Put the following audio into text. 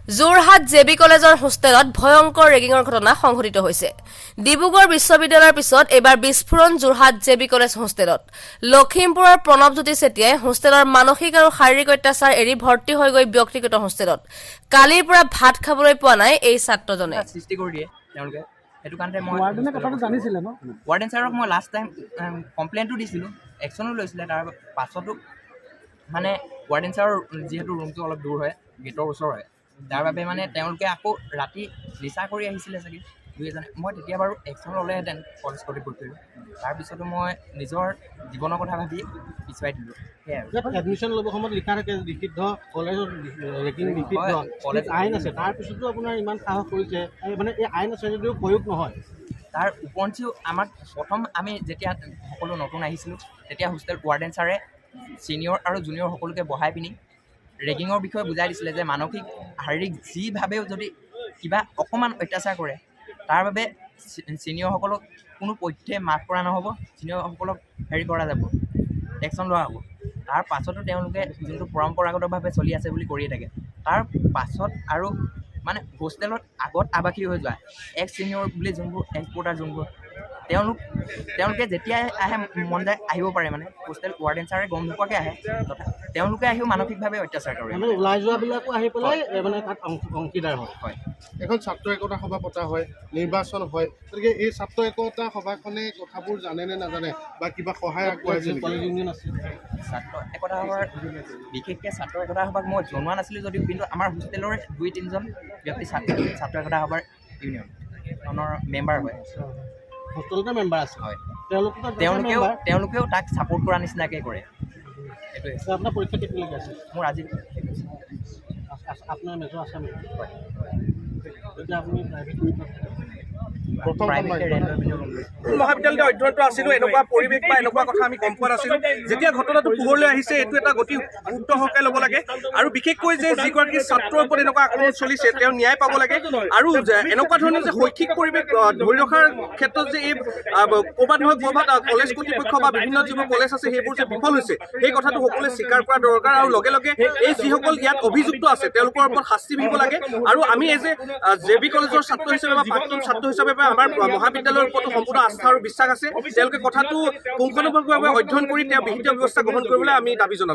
Jorhat J B কলেজৰ হোষ্টেলত ভয়ংকৰ ৰেগিঙৰ ঘটনা সংঘটিত হৈছে। ডিব্ৰুগড় বিশ্ববিদ্যালয়ৰ পিছত এইবাৰ বিস্ফোৰণ যোৰহাট জে বি কলেজ হোষ্টেলত। লখিমপুৰৰ প্ৰণৱজ্যোতি চেতিয়াই হোষ্টেলৰ মানসিক আৰু শাৰীৰিক অত্যাচাৰ এৰি ভৰ্তি হৈ গৈ ব্যক্তিগত হোষ্টেলত। কালিৰ পৰা ভাত খাবলৈ পোৱা নাই এই ছাত্ৰজনে। সৃষ্টি কৰি দিয়ে তেওঁলোকে, সেইটো কাৰণতে মই ৱাৰ্ডেনে কথাটো জানিছিলে ন? ৱাৰ্ডেন ছাৰক মই লাষ্ট টাইম কমপ্লেইনটো দিছিলোঁ, একশ্যনো লৈছিলে। তাৰ পাছতো মানে ৱাৰ্ডেন ছাৰৰ যিহেতু ৰুমটো অলপ দূৰ হয়, গেটৰ ওচৰ হয়, তাৰ বাবে মানে তেওঁলোকে আকৌ ৰাতি নিচা কৰি আহিছিলে চাগে দুই এজনে। মই তেতিয়া বাৰু একশ্যন ল'লেহেঁতেন কলেজ কৰ্তৃপক্ষই। তাৰপিছতো মই নিজৰ জীৱনৰ কথা ভাবি পিছুৱাই দিলোঁ, সেয়াই আৰু। ইয়াত এডমিশ্যন ল'ব সময়ত লিখা থাকে, নিষিদ্ধ, কলেজত ৰেগিং নিষিদ্ধ। হয়, কলেজ- আইন আছে, তাৰপিছতো আপোনাৰ ইমান সাহস কৰিছে। এই মানে এই আইন আছে যদিও প্ৰয়োগ নহয়। তাৰ উপৰঞ্চিও আমাক প্ৰথম আমি যেতিয়া সকলো নতুন আহিছিলোঁ, তেতিয়া হোষ্টেল ৱাৰ্ডেন ছাৰে ছিনিয়ৰ আৰু জুনিয়ৰ সকলোকে বহাই পিনি ৰেগিঙৰ বিষয়ে বুজাই দিছিলে যে মানসিক, শাৰীৰিক যিভাৱেও যদি কিবা অকণমান অত্যাচাৰ কৰে, তাৰ বাবে ছিনিয়ৰসকলক কোনো পধ্যে মাফ কৰা নহ'ব, ছিনিয়ৰসকলক হেৰি কৰা যাব, একশ্যন লোৱা হ'ব। তাৰ পাছতো তেওঁলোকে যোনটো পৰম্পৰাগতভাৱে চলি আছে বুলি কৰিয়ে থাকে। তাৰ পাছত আৰু মানে হোষ্টেলত আগত আৱাসী হৈ যোৱা এক্স ছিনিয়ৰ বুলি যোনবোৰ, এক্স যোনবোৰ, তেওঁলোকে যেতিয়াই আহে, মন যায় আহিব পাৰে। মানে হোষ্টেল ৱাৰ্ডেন ছাৰে গম নোপোৱাকৈ আহে, তথা তেওঁলোকে আহিও মানসিকভাৱে অত্যাচাৰ কৰে। মানে ওলাই যোৱাবিলাকো আহি পেলাই এই মানে তাত অংশীদাৰ হয়। হয়। এখন ছাত্ৰ একতা সভা পতা হয়, নিৰ্বাচন হয়। গতিকে এই ছাত্ৰ একতা সভাখনে কথাবোৰ জানে নে নাজানে বা কিবা সহায় আগবঢ়াইছে নেকি? কলেজ ইউনিয়ন আছে। ছাত্ৰ একতা সভাৰ, বিশেষকৈ ছাত্ৰ একতা সভাক মই জনোৱা নাছিলোঁ যদিও, কিন্তু আমাৰ হোষ্টেলৰ দুই তিনিজন ব্যক্তি ছাত্ৰ ছাত্ৰ একতা সভাৰ ইউনিয়নৰ মেম্বাৰ হয়। হোষ্টেলতে মেম্বাৰ আছে? হয়। তেওঁলোকো তাত তেওঁলোকেও মেম্বাৰ। তেওঁলোকেও তাক ছাপোৰ্ট কৰা নিচিনাকৈ কৰে, সেইটোৱে। আপোনাৰ পৰীক্ষা কেতিয়ালৈকে আছে? মোৰ আজি শেষ হৈছে। আপোনাৰ মেজৰ আছে নেকি? হয়। এতিয়া আপুনি প্ৰাইভেট প্ৰথম প্ৰাইভেটকৈ ৰেণ্ট লৈ পিনি ৰুম লৈছোঁ। মহাবিদ্যালয়তে অধ্যয়নৰত আছিলো, এনেকুৱা পৰিৱেশ বা এনেকুৱা কথা আমি গম পোৱা নাছিলো। যেতিয়া ঘটনাটো পোহৰলৈ আহিছে, এইটো এটা অতি গুৰুত্ব সহকাৰে ল'ব লাগে আৰু বিশেষকৈ যে যিগৰাকী ছাত্ৰৰ ওপৰত এনেকুৱা আক্ৰমণ চলিছে, তেওঁ ন্যায় পাব লাগে। আৰু যে এনেকুৱা ধৰণৰ যে শৈক্ষিক পৰিৱেশ ধৰি ৰখাৰ ক্ষেত্ৰত যে এই ক'ৰবাত নহয় ক'ৰবাত কলেজ কৰ্তৃপক্ষ বা বিভিন্ন যিবোৰ কলেজ আছে, সেইবোৰ যে বিফল হৈছে, সেই কথাটো সকলোৱে স্বীকাৰ কৰা দৰকাৰ। আৰু লগে লগে এই যিসকল ইয়াত অভিযুক্ত আছে, তেওঁলোকৰ ওপৰত শাস্তি বিহিব লাগে। আৰু আমি এই যে জে বি কলেজৰ ছাত্ৰ হিচাপে বা প্ৰাক্তন ছাত্ৰ হিচাপে বা আমাৰ মহাবিদ্যালয়ৰ ওপৰতো সম্পূৰ্ণ আস্থা আৰু বিশ্বাস আছে। তেওঁলোকে কথাটো পুংখানুপুংখভাৱে অধ্যয়ন কৰি তেওঁ বিহিত ব্যৱস্থা গ্ৰহণ কৰিবলৈ আমি দাবী জনালোঁ।